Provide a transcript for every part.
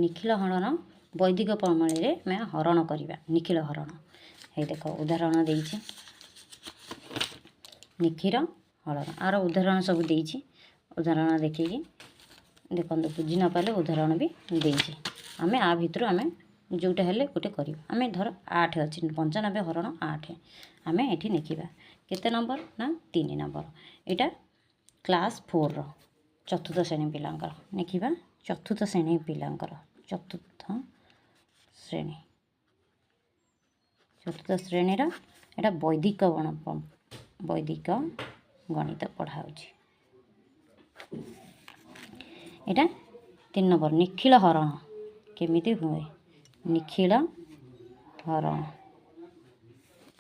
ନିଖିଳ ହରଣ ବୈଦିକ ପ୍ରଣାଳୀରେ ଆମେ ହରଣ କରିବା। ନିଖିଳ ହରଣ, ହେଇ ଦେଖ, ଉଦାହରଣ ଦେଇଛି। ନିଖିଳ ହରଣ ଆର ଉଦାହରଣ ସବୁ ଦେଇଛି। ଉଦାହରଣ ଦେଖିକି ଦେଖନ୍ତୁ, ବୁଝି ନ ପାରିଲେ ଉଦାହରଣ ବି ଦେଇଛି। ଆମେ ଆ ଭିତରୁ ଆମେ ଯେଉଁଟା ହେଲେ ଗୋଟେ କରିବା। ଆମେ ଧର 8 ଅଛି, 95 ହରଣ 8। ଆମେ ଏଠି ଲେଖିବା କେତେ ନମ୍ବର ନା 3 ନମ୍ବର। ଏଇଟା କ୍ଲାସ୍ 4ର ଚତୁର୍ଥ ଶ୍ରେଣୀ ପିଲାଙ୍କର ଲେଖିବା। ଚତୁର୍ଥ ଶ୍ରେଣୀ ପିଲାଙ୍କର, ଚତୁର୍ଥ ଶ୍ରେଣୀ, ଚତୁର୍ଥ ଶ୍ରେଣୀର ଏଇଟା ବୈଦିକ ବୈଦିକ ଗଣିତ ପଢ଼ା ହେଉଛି। ଏଇଟା 3 ନମ୍ବର, ନିଖିଳ ହରଣ କେମିତି ହୁଏ। ନିଖିଳ ହରଣ,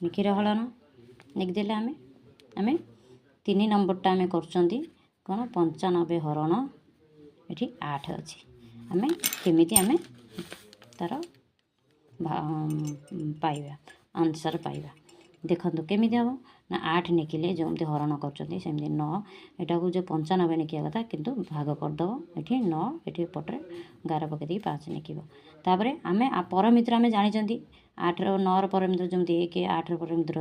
ନିଖିଳ ହରଣ ଲେଖିଦେଲେ ଆମେ। ଆମେ 3 ନମ୍ବରଟା ଆମେ କରୁଛନ୍ତି କ'ଣ? 95 ହରଣ ଏଠି 8 ଅଛି। ଆମେ କେମିତି ଆମେ ତା'ର ପାଇବା, ଆନ୍ସର୍ ପାଇବା? ଦେଖନ୍ତୁ କେମିତି ହେବ ନା, 8 ନେଖିଲେ ଯେମିତି ହରଣ କରୁଛନ୍ତି ସେମିତି 9, ଏଟାକୁ ଯେଉଁ 95 ନେଖିବା କଥା କିନ୍ତୁ ଭାଗ କରିଦେବ। ଏଠି 9, ଏଠି ଏପଟରେ ଗାର ପକାଇ ଦେଇକି 5 ନେଖିବ। ତାପରେ ଆମେ ପରମିତ୍ର ଆମେ ଜାଣିଛନ୍ତି, 8ର 9ର ପରମିତ୍ର ଯେମିତି 1, 8ର ପରମିତ୍ର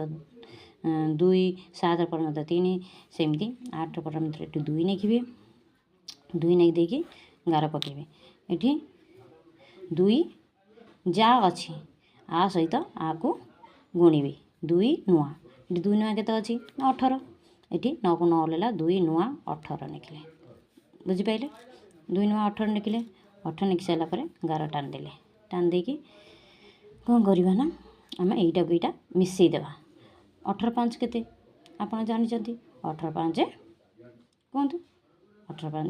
2, 7ର ପରମିତ୍ର 3, ସେମିତି 8ର ପରମିତ୍ର ଏଠି 2 ନେଖିବେ। 2 ନେଖି ଦେଇକି ଗାର ପକାଇବେ। ଏଠି 2 ଯାହା ଅଛି ଆ ସହିତ ଆକୁ ଗୁଣିବେ। 2 ନୂଆ, ଏଠି 2 ନୂଆ କେତେ ଅଛି ନା 18। ଏଠି 9କୁ 9 ଓହ୍ଲେଇଲା, 2 ନୂଆ 18 ନେଖିଲେ। ବୁଝିପାରିଲେ? 2 ନୂଆ 18 ନେଖିଲେ। 18 ନେଖି ସାରିଲା ପରେ ଗାର ଟାଣିଦେଲେ। ଟାଣି ଦେଇକି କ'ଣ କରିବା ନା ଆମେ ଏଇଟାକୁ ଏଇଟା ମିଶାଇ ଦେବା। 18 5 କେତେ ଆପଣ ଜାଣିଛନ୍ତି? 18 5 କୁହନ୍ତୁ। 18 5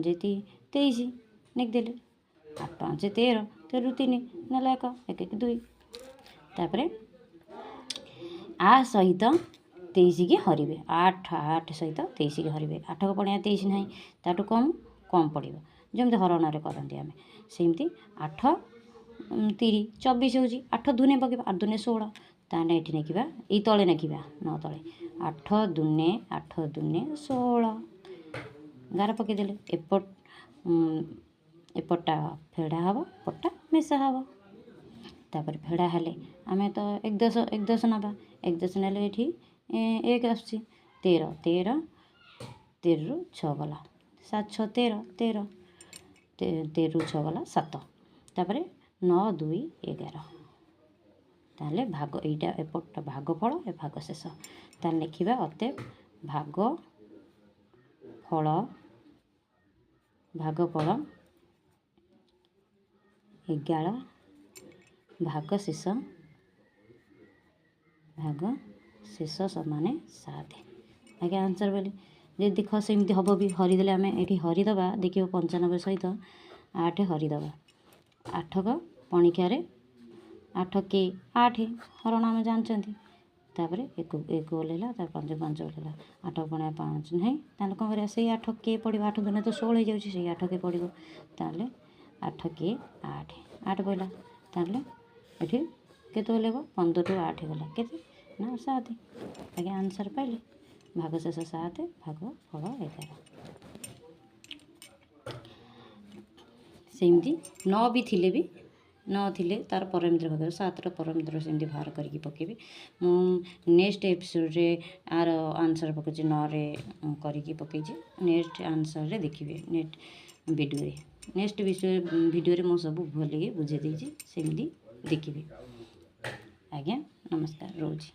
23 ନେଖିଦେଲେ। 8 5 13, 13ରୁ 3 ନେଲା 1, 1 1 2। ତାପରେ ଆ ସହିତ 23କି ହରିବେ। 8 8 ସହିତ 23କି ହରିବେ। 8କୁ ପଣିଆ 23 ନାହିଁ, ତାଠୁ କମ୍ କମ୍ ପଡ଼ିବ। ଯେମିତି ହରଣରେ କରନ୍ତି ଆମେ ସେମିତି। 8 ତିରି 24 ହେଉଛି। 8 ଦୁନେ ପକାଇବା, 8 ଦୁନେ 16। ତାହେଲେ ଏଠି ନେଖିବା, ଏଇ ତଳେ ନେଖିବା, 9 ତଳେ। 8 ଦୁନେ, 8 ଦୁନେ 16, ଗାର ପକାଇଦେଲେ। ଏପଟ ଏପଟଟା ଫେଡ଼ା ହେବ, ଏପଟଟା ମିଶା ହେବ। ତାପରେ ଫେଡ଼ା ହେଲେ ଆମେ ତ 1 10, 1 10 ନେବା। 1 10 ନେଲେ ଏଠି 1 ଆସୁଛି। 13, 13, 13ରୁ 6 ଗଲା 7, 6 13, 13, 13ରୁ 6 ଗଲା 7। ତାପରେ 9 2 11। ତାହେଲେ ଭାଗ ଏଇଟା, ଏପଟଟା ଭାଗଫଳ, ଏ ଭାଗ ଶେଷ। ତାହେଲେ ଲେଖିବା ଅତଏବ ଭାଗ ଫଳ, ଭାଗଫଳ 11, ଭାଗ ଶେଷ, ଭାଗ ଶେଷ ସମାନେ 7। ଆଜ୍ଞା, ଆନ୍ସର୍ ବୋଲି ଯଦି ଦେଖ ସେମିତି ହେବ ବି। ହରିଦେଲେ ଆମେ ଏଠି ହରିଦେବା, ଦେଖିବ 95 ସହିତ 8 ହରିଦେବା। 8କ ପଣିଖିଆରେ 8 କେ 8, ହରଣ ଆମେ ଜାଣିଛନ୍ତି। ତାପରେ 1 1 ଓହ୍ଲେଇଲା, ତାପରେ 5 5 ଓହ୍ଲେଇଲା। 8 ପଣିଆ 5 ନାହିଁ, ତାହେଲେ କ'ଣ କରିବା? ସେଇ 8 କେ ପଡ଼ିବ। 8 ଦୁନେ ତ 16 ହେଇଯାଉଛି, ସେଇ 8 କେ ପଡ଼ିବ। ତାହେଲେ 8 କେ 8, 8 ପଡ଼ିଲା। ତାହେଲେ ଏଠି କେତେ ଓହ୍ଲେଇବ? 15ରୁ 8 ଗଲା କେତେ ନା 7। ଆଜ୍ଞା, ଆନ୍ସର୍ ପାଇଲେ। ଭାଗ ଶେଷ 7, ଭାଗ ଫଳ 11। ସେମିତି 9 ବି ଥିଲେ ବି, 9 ଥିଲେ ତା'ର ପରମିତ୍ର ଭାଗ, 7ର ପରମିତ୍ର ସେମିତି ବାହାର କରିକି ପକାଇବେ। ମୁଁ ନେକ୍ସଟ ଏପିସୋଡ଼ରେ ଆର ଆନ୍ସର୍ ପକାଉଛି, 9ରେ କରିକି ପକାଇଛି। ନେକ୍ସଟ ଆନ୍ସର୍ରେ ଦେଖିବେ, ନେକ୍ସଟ ଭିଡ଼ିଓରେ, ନେକ୍ସଟ ବିଷୟ ଭିଡ଼ିଓରେ ମୁଁ ସବୁ ଭଲକି ବୁଝେଇ ଦେଇଛି, ସେମିତି ଦେଖିବେ। ଆଜ୍ଞା ନମସ୍କାର, ରହୁଛି।